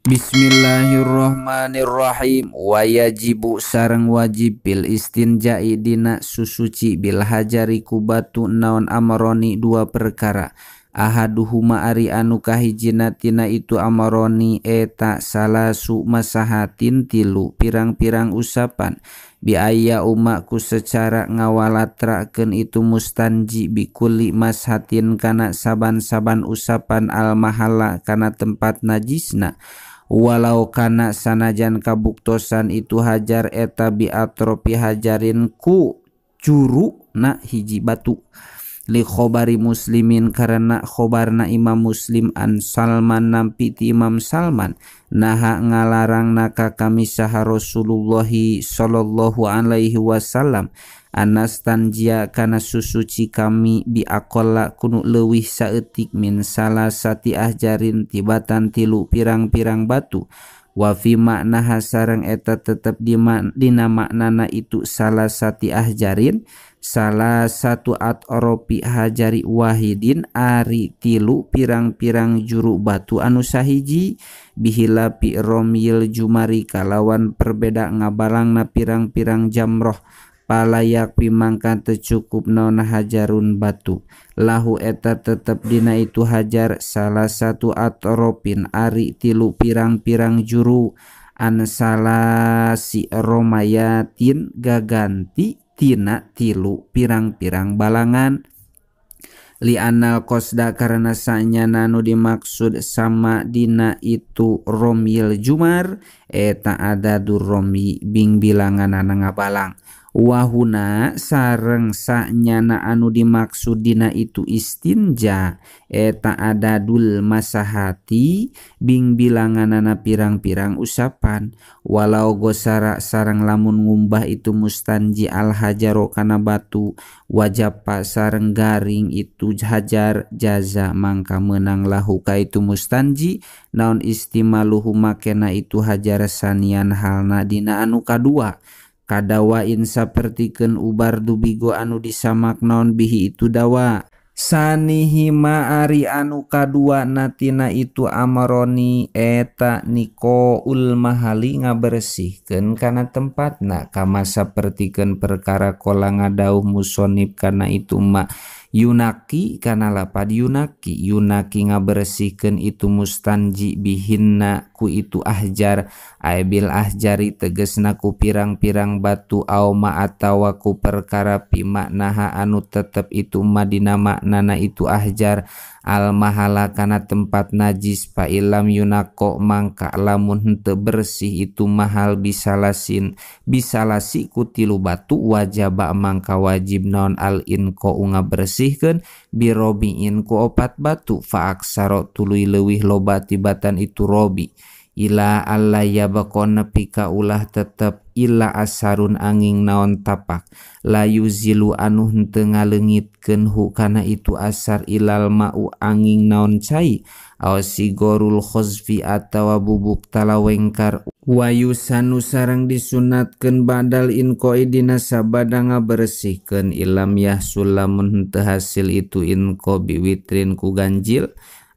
Bismillahirrahmanirrahim. Wayajibu sareng wajib bil istinja'i dina susuci bil hajari ku batu naon amroni dua perkara. Ahaduhuma ari anu kahijina tina itu amroni eta salasu masahatin tilu pirang-pirang usapan bi aya umaku secara ngawalatrakeun itu mustanji bikuli mashatin kana saban-saban usapan al mahala kana tempat najisna walau kana sanajan kabuktosan itu hajar eta bi atropi hajarin ku juru na hiji batu li khobari muslimin karena khobarna Imam Muslim an Salman nampi ti Imam Salman naha ngalarang naka kami saha Rasulullah sallallahu alaihi wasallam anastanjia kana susuci kami bi aqalla kunu leuwih saeutik min salasati ahjarin tibatan tilu pirang-pirang batu wa fi maknaha sareng eta tetep dina maknana itu salasati ahjarin salah satu atropi hajari wahidin ari tilu pirang-pirang juru batu anu sahiji bihilapi romil jumari kalawan perbeda ngabalangna pirang-pirang jamroh palayak pimangka tercukup naon hajarun batu lahu eta tetep dina itu hajar salah satu atropin ari tilu pirang-pirang juru an salasi romayatin gaganti tina tilu pirang-pirang balangan li anal qasda karena sanyana nu dimaksud sama dina itu romil jumar eta adadur romi bing bilangan ngabalang wahuna sareng sanyana anu dimaksud dina itu istinja eta adadul masahati bing bilanganana pirang-pirang usapan walau gosara sareng lamun ngumbah itu mustanji al hajaro kana batu wajapa sareng garing itu hajar jaza mangka menang lahu ka itu mustanji naon istimaluhu makena itu hajar sanian halna dina anu kadua kadawain sapertikeun ubar dubigo anu disamak naon bihi itu dawa sanihima ari anu kadua natina itu amroni eta nikoul mahali ngabersihkeun kana tempatna kama sapertikeun perkara kola ngadauh musonib kana itu ma yunaki kana lapad yunaki yunaki ngabersihkeun itu mustanji bihinna ku itu ahjar aibil ahjari tegesna ku pirang-pirang batu au ma atawa ku perkara pi maknaha anu tetep itu ma dina maknana itu ahjar al mahala kana tempat najis pa ilam yunako mangka lamun henteu bersih itu mahal bisalasin bisalasi ku tilu batu wajaba mangka wajib naon al inko ngabersihkeun birobiin ku opat batu fa aksaro tuluy leuwih loba tibatan itu robi ila alla yabqa nepi ka ulah tetep ila asarun angin naon tapak la yuzilu anu henteu ngaleungitkeun hu kana itu asar ilal ma'u angin naon cai aw sigorul khozfi atawa bubuk talawengkar wayusanu sareng disunatkeun badal inqoi dina sabada ngabersihkeun ilam yahsul lamun henteu hasil itu inqo biwitrin ku ganjil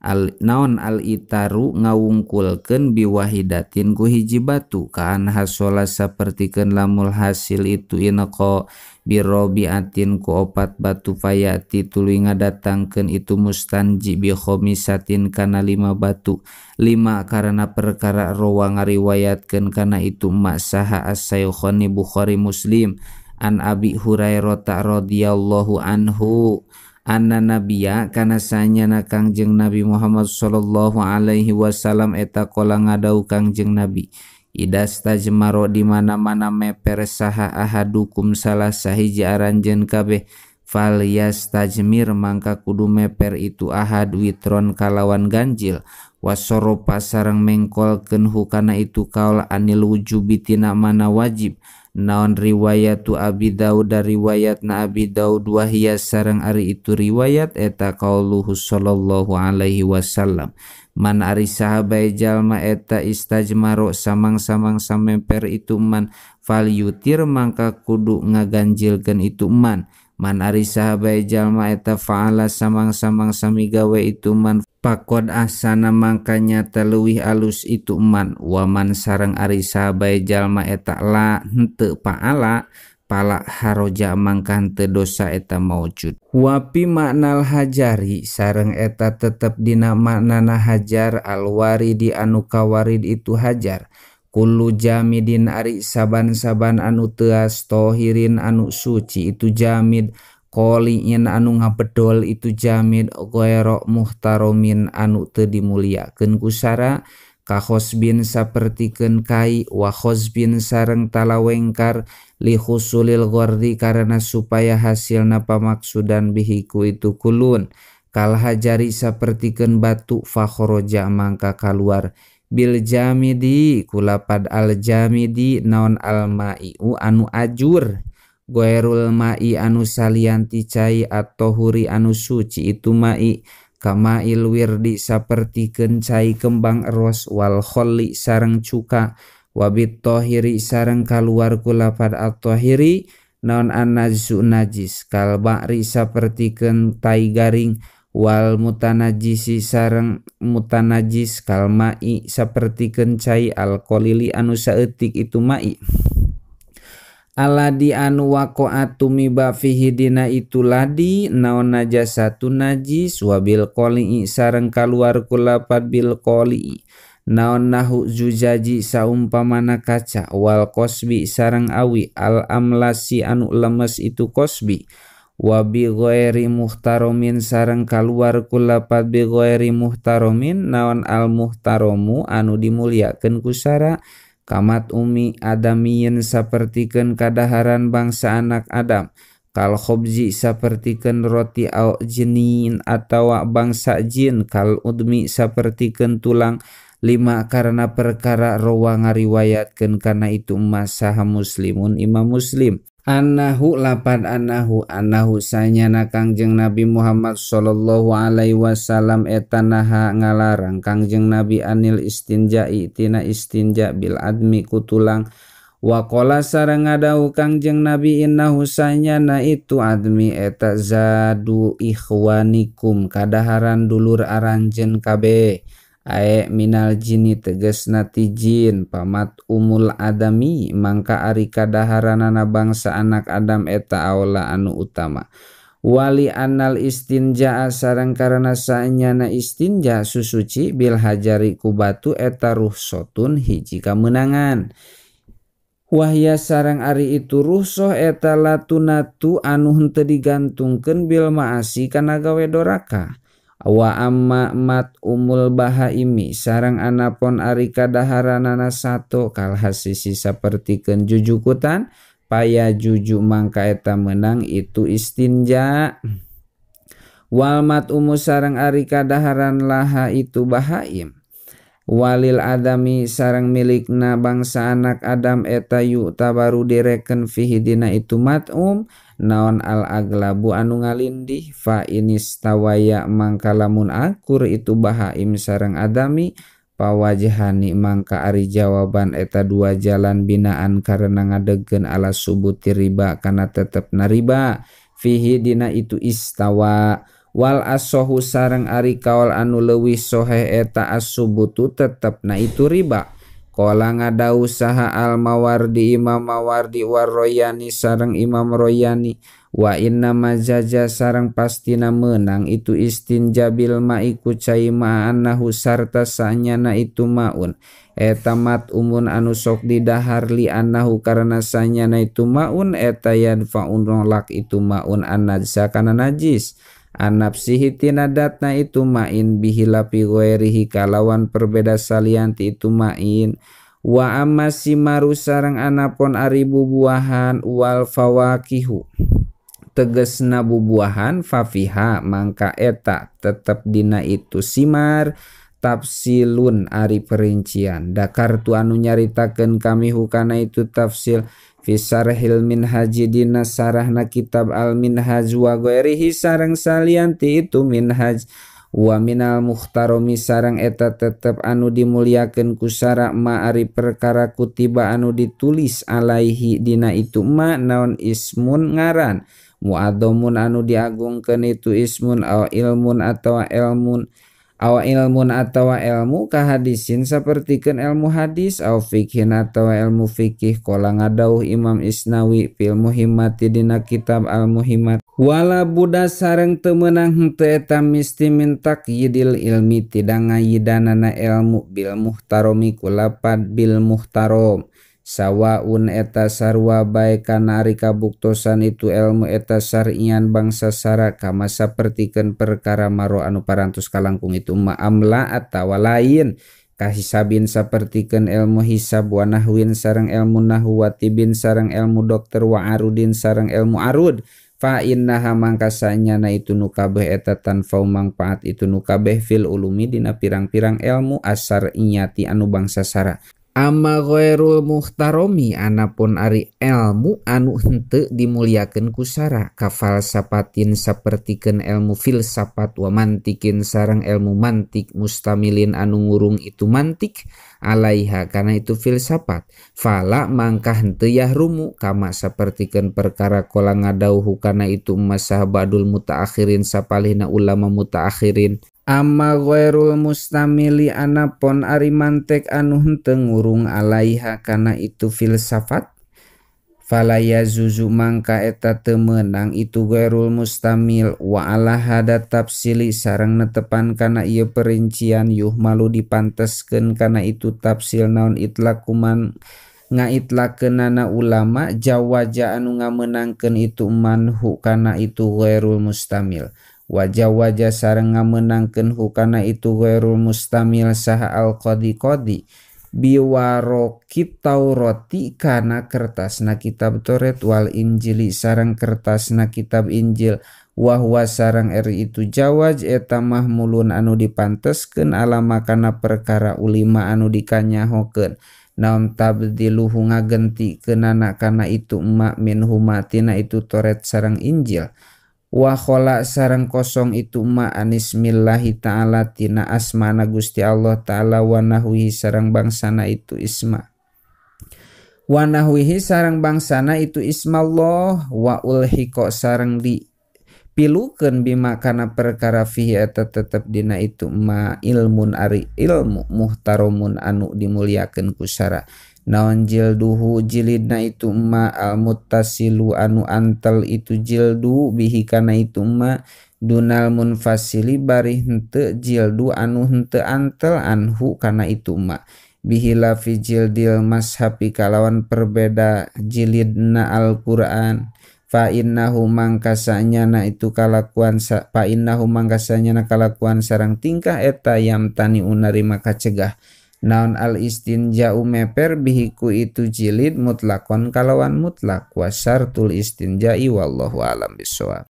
al naon al itaru ngawungkulkeun biwahidatin ku hiji batu kaan hasola sapertikeun lamul hasil itu inqa birobiatin ku opat batu fayati tuluy ngadatangkeun itu mustanji bi khomisatin kana lima batu lima karena perkara rawa ngariwayatkeun kana itu ma saha as-saykhani Bukhari Muslim an Abi Hurairah radhiyallahu anhu anna nabiya kana sanyana Kangjeng Nabi Muhammad sallallahu alaihi wasallam eta kola ngadau Kangjeng Nabi idastajmaro di mana-mana meper saha ahadukum salah sahiji aranjeun kabeh fal yastajmir mangka kudu meper itu ahad witron kalawan ganjil wasoropa sareng mengkolkeun hukana itu kaul anil wujubi tina mana wajib naon riwayatu Abi Daud riwayatna Abi Daud wahia sareng ari itu riwayat eta qauluhu sallallahu alaihi wasallam man ari sahabai jalma eta istajmaro samang-samang samemper itu man fal yutir mangka kudu ngaganjilkeun itu man Man ari saha bae jalma eta fa'ala samang-samang sami gawe itu man pakod ahsana mangka nyata leuwih alus itu man. Waman sareng ari saha bae jalma eta la henteu fa'ala pala haroja mangka henteu dosa eta maujud. Wapi maknal hajari sareng eta tetep dina maknana hajar alwaridi anu kawarid itu hajar. Kullu jamidin ari saban-saban anu teas tohirin anu suci itu jamid, qoliin anu ngabedol itu jamid, ghaira muhtaromin anu teu dimuliakeun ku sara, kakhosbin sapertikeun kai wa khosbin sareng talawengkar li khusulil ghardi karena supaya hasilna pamaksudan bihi ku itu kulun. Kal hajari sapertikeun batu fakhoroja mangka kaluar bil jamidi kulapad al jamidi naon al ma'iu anu ajur ghairul ma'i anu salianti cai at-tahuri anu suci itu ma'i kama'il wirdi sapertikeun cai kembang ros wal kholli sareng cuka wabit tahiri sareng kaluar kulapad at-tahiri naon an-najsu najis kal ba'ri sapertikeun tai garing wal mutanajisi sareng mutanajis kal ma'i sapertikeun cai alqalili anu saeutik itu ma'i. Aladi anu waqa'a tumiba fihi dina itu ladi naon najasatun najis wabil qali'i sareng kaluar kulapat bil qali'i naon nahu zujaji saumpamana kaca wal qasbi sareng awi al amlasi anu lemes itu qasbi wa bi ghairi muhtaromin sareng kaluar kulapat bi ghairi muhtaromin naon al muhtaromu anu dimuliakeun ku sara kamat umi adamiyin sapertikeun kadaharan bangsa anak Adam kal khobzi sapertikeun roti au jinin atawa bangsa jin kal udmi sapertikeun tulang lima karena perkara rawa ngariwayatkeun kana itu masaha muslimun imam muslim. Annahu lapad annahu annahu sanyana Kangjeng Nabi Muhammad sallallahu alaihi wasallam eta naha ngalarang Kangjeng Nabi anil istinja'i tina istinja bil admi ku tulang wa qala sareng ngadawuh Kangjeng Nabi innahu sanyana itu admi eta zadu ikhwanikum kadaharan dulur aranjeun kabeh ae minal jini tegesna ti jin pamat umul adami mangka ari kadaharanana bangsa anak Adam eta aula anu utama wali anal istinja sareng karena saenyana istinja susuci bil hajari ku batu eta ruhsotun hiji kamenangan wahya sareng ari itu ruhsoh eta latunatu anu henteu digantungkeun bil maasi kana gawe doraka wa amma mat umul bahaimi sareng anapon ari kadaharanana sato kal hasisi sapertikeun jujukutan paya juju mangka eta menang itu istinja wal mat umu sareng ari kadaharan laha itu bahaim walil adami sareng milikna bangsa anak Adam eta yu tabaru direken fihi dina itu mat'um naon al aglabu anu ngalindih fa inistawaya mangka lamun akur itu bahaim sareng adami pawajhani mangka ari jawaban eta dua jalan binaan karena ngadegkeun ala subuti riba kana tetepna riba fihi dina itu istawa wal asohu sareng ari kaol anu leuwih soheh eta asubutu tetepna itu riba. Qala ngadawuh saha al mawardi imam mawardi warroyani sareng imam royani wa inna majaja sareng pastina meunang itu istinja bil ma'i ku cai ma'annahu sarta sanyana itu maun eta mat umun anu sok didahar li annahu karena sanyana itu maun eta yadfa'un nolak itu maun an najsa kana najis anapsihi tina datna itu ma'in bihilapi ghairihi kalawan perbeda salianti itu ma'in wa amma simaru sareng anapon ari bubuahan wal fawakihu tegesna bubuahan fafiha mangka eta tetep dina itu simar tafsilun ari perincian dakartu anu nyaritakeun kami hukana itu tafsil fi sarhil minhaji dina sarahna kitab al minhaj wa ghairihi sareng salianti itu minhaj wa minal muhtaromi sareng eta tetep anu dimuliakeun ku sara ma ari perkara kutiba anu ditulis alaihi dina itu ma naon ismun ngaran Mu'adzamun anu diagungkeun itu ismun aw ilmun atawa ilmun aw ilmun atawa ilmu kahadisin sapertikeun ilmu hadis aw fikhin atawa ilmu fikih qala ngadauh Imam Isnawi fil muhimmati dina kitab al muhimmat wala buddha sareng teu meunang henteu eta misti min taqyidil ilmi tidak ngayidanana ilmu bil muhtaromi kulapad bil muhtarom sawaun eta sarua bae kana ari kabuktosan itu ilmu eta syar'ian bangsa sara kama sapertikeun perkara maro anu parantos kalangkung itu ma amla atawa lain kahisabin sapertikeun ilmu hisab wa nahwin sareng ilmu nahwu wa tibin sareng ilmu dokter wa arudin sareng ilmu arud fa innaha mangka sanyana itu nu kabeh eta tanfau mangpaat itu nu kabeh fil ulumi dina pirang-pirang ilmu asar'iyati anu bangsa sara. Amma ghairul muhtaromi anapun ari ilmu anu henteu dimuliakeun ku sara ka falsafatin sapertikeun ilmu filsafat wa mantikin sareng ilmu mantik mustamilin anu ngurung itu mantik alaiha kana itu filsafat fala mangka henteu yahrumu kama sapertikeun perkara qala ngadauhu kana itu masahbadul mutaakhirin sapalihna ulama mutaakhirin. Amma ghairul mustamili anapon ari mantek anu henteu ngurung alaiha kana itu filsafat fala yazuzu mangka eta teu meunang itu ghairul mustamil wa ala hada tafsili sareng netepan kana ieu perincian yuhmalu dipanteskeun kana itu tafsil naon itlakuman ngaitlakeunana ulama jawaja anu ngamenangkeun itu manhu kana itu ghairul mustamil wajah-wajah sareng ngamenangkeun hukana itu ghairul mustamil saha al-qadi qadi biwarokit Taurati kana kertasna kitab Taurat wal Injili sareng kertasna kitab Injil wahwa sareng eri itu jawaj eta mahmulun anu dipanteskeun alama kana perkara ulima anu dikanyahokeun naon tabdiluhu ngagentikeunana kana itu ma minhuma tina itu Taurat sareng Injil wa khola sareng kosong itu ma anismillahi ta'ala tina asmana Gusti Allah ta'ala wa nahwihi sareng bangsana itu isma wa nahwihi sareng bangsana itu ismallah wa ulhiqo sareng di pilukeun bima kana perkara fihi eta tetep dina itu ma ilmun ari ilmu muhtaromun anu dimuliakeun ku sara naon jilduhu jilidna itu ma al muttasilu anu antel itu jildu bihi kana itu ma dunal munfasili bari henteu jildu anu henteu antel anhu kana itu ma bihila fi jildil mashafi kalawan perbeda jilidna Al-Qur'an fa innahu mangkasanyana itu kalakuan fa innahu mangkasanyana kalakuan sareng tingkah eta yamtani unarima kacegah naon al istinja'u meper bihiku itu jilid mutlakon kalawan mutlak wasartul istinja'i wallahu alam bisawab.